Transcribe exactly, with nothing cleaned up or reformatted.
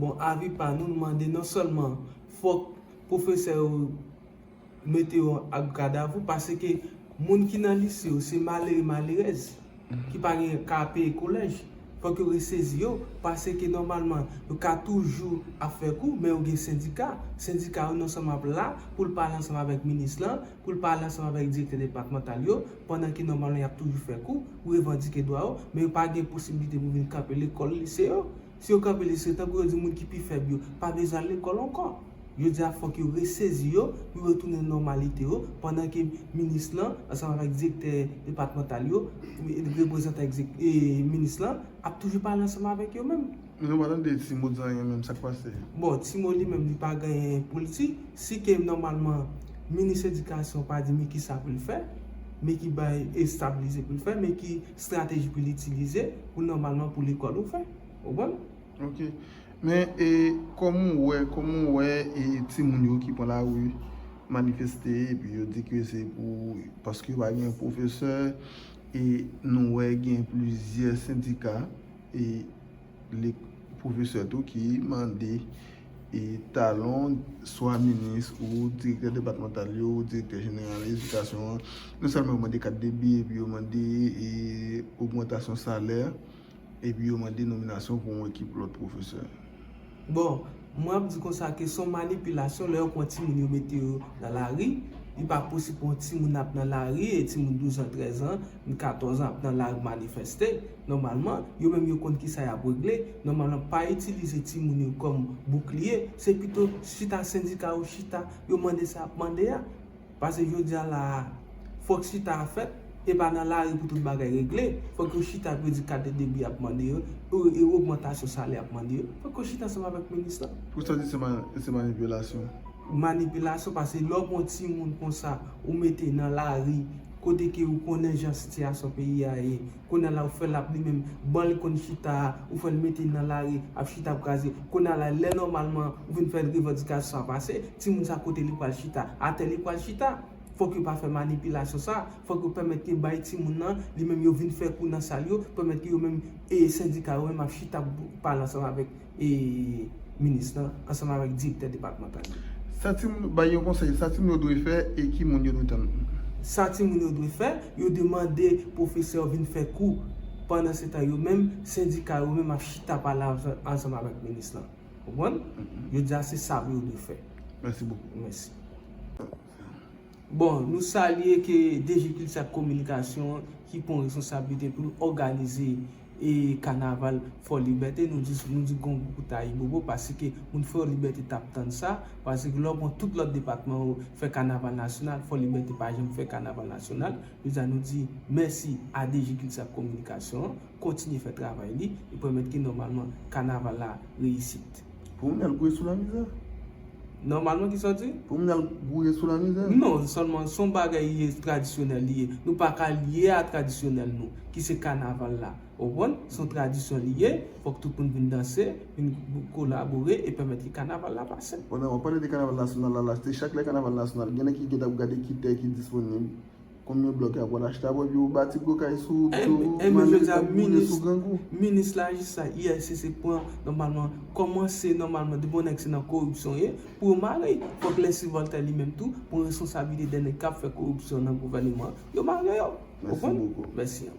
Bon, avi pa nou, nou mande non sèlman fòk pwofesè yo mete yo ak gadav ou, paske moun ki nan lise yo se malere malerèz ki pa gen ka peye kolèj. Fòk yo resezi yo, paske nòmalman yo ka toujou ap fè kou, men yo gen sendika. Sendika yo non sèlman ap la pou l pale ansanm avèk minis lan, pou l pale ansanm avèk direktè depatmantal yo, pandan ke nòmalman y ap toujou fè kou, pou revandike dwa yo, men yo pa gen posiblite pou vin kanpe lekòl lise yo. Si yo kanpe lise, tankou yo di moun ki pi fèb yo pa bezwen al lekòl ankò. Yo di a fòk yo resezi yo pou yo retounen nan nòmalite yo, pandan ke minis lan, ansanm avèk direktè depatmantal yo, reprezantan egzek- e, minis lan, ap toujou pale ansanm avèk yo menm. Men nou pa tande Timo di anyen menm, sa k pase? Bon, Timo li menm, li pa gen pou l di. Si ke nòmalman minis edikasyon pa di men ki sa pou l fè, men ki bay estabilize pou l fè, men ki estrateji pou l itilize pou nòmalman pou lekòl ou fè. Ou konprann? Ok. Men e, kòman w wè, kòman w wè e, timoun yo ki pran lari manifeste, epi yo di ke se pou, paske yo pa gen pwofesè, e nou wè gen plizyè sendika e le pwofesè tou ki mande e talon swa minis ou direktè depatmantal yo ou direktè jeneral edikasyon an. Non sèlman yo mande kat debi, epi yo mande e ogmantasyon salè, epi yo mande nominasyon pou yon ekip lòt pwofesè. Bon, mwen ap di konsa ke se yon manipilasyon lè yo pran timoun yo mete yo nan lari. Li pa posib pou yon timoun ap nan lari, e timoun douz an, trèz an, katòz an ap nan lari manifeste. Nòmalman, yo menm yo konn ki sa y ap regle. Nòmalman, pa itilize timoun yo kòm boukliye. Se pito chita sendika yo chita, yo mande sa y ap mande a. Paske jodi a la a, fòk chita a fèt, e pa nan lari pou tout bagay regle. Fòk yo chita pou yo di kat de debi ap mande yo, e, e ogmantasyon salè ap mande yo. Fòk yo chita ansanm avèk minis lan. Pou sa di se ma- se manipilasyon? Manipilasyon, paske lè w pran timoun konsa, ou mete nan lari, kote ke ou konnen jan sitiyasyon peyi a ye, kounye a la ou fè l ap li menm, ban l konn chita, ou fè l mete nan lari, ap chita ap kraze. Kounye a la, lè nòmalman ou vin fè revandikasyon sa pase, timoun sa kote li pral chita? Atè li pral chita. Fòk yo pa fè manipilasyon sa, fòk yo pèmèt ke bay timoun nan, li menm yo vin fè kou nan sal yo, pèmèt ke yo menm, e sendika yo menm ap chita ap pale ansanm avèk, e minis lan, ansanm avèk direktè depatmantal yo. Sa timoun, bay yon konsèy, sa timoun yo dwe fè e ki moun yo dwe tann? Sa timoun yo dwe fè, yo dwe mande pwofesè yo vin fè kou. Pandan se tan yo menm, sendika yo menm ap chita pale ansanm avèk minis lan. Konprann? Yo di a se sa pou yo dwe fè. Mèsi bokou. Mèsi. Bon, nou salye ke D G Kilti ak Kominikasyon ki pran responsablite pou l òganize e kanaval Fò Libète. Nou di, nou di gon kout ayibobo paske moun Fò Libète t ap tann sa, paske lè w pran tout lòt depatman yo fè kanaval nasyonal, Fò Libète pa janm fè kanaval nasyonal. Jodi a nou di mèsi a D G Kilti ak Kominikasyon an, kontinye fè travay li e pèmèt ke nòmalman kanaval la reyisit. Pou moun al gouye sou lamizè? Nòmalman ki sòti? Pou moun al gouye sou lamizè? Non, sèlman se yon bagay ye tradisyonèl li ye. Nou pa ka lye a tradisyonèl nou, ki se kanaval la. Ou konprann? Se yon tradisyon li ye, fòk tout moun vin danse, vin kolabore e pèmèt ke kanaval la pase. Pandan w ap pale de kanaval nasyonal la, la, se chak lè kanaval nasyonal, gen nèg ki gentan ap gade ki tè ki disponib. Konbyen blòk y ap pral achte? Apre, yo bati gwo kay sou, sou Malere, y ap boule sou Grangou. Minis la jis la, I L C C pran nòmalman, kòmanse nòmalman, depi yon nèg se nan koripsyon ye, pou yo mare l. Fòk Leslie Voltaire li menm tou pran responsablite de nèg k ap fè koripsyon nan gouvèneman, yo mare yo. Mèsi bokou. Mèsi.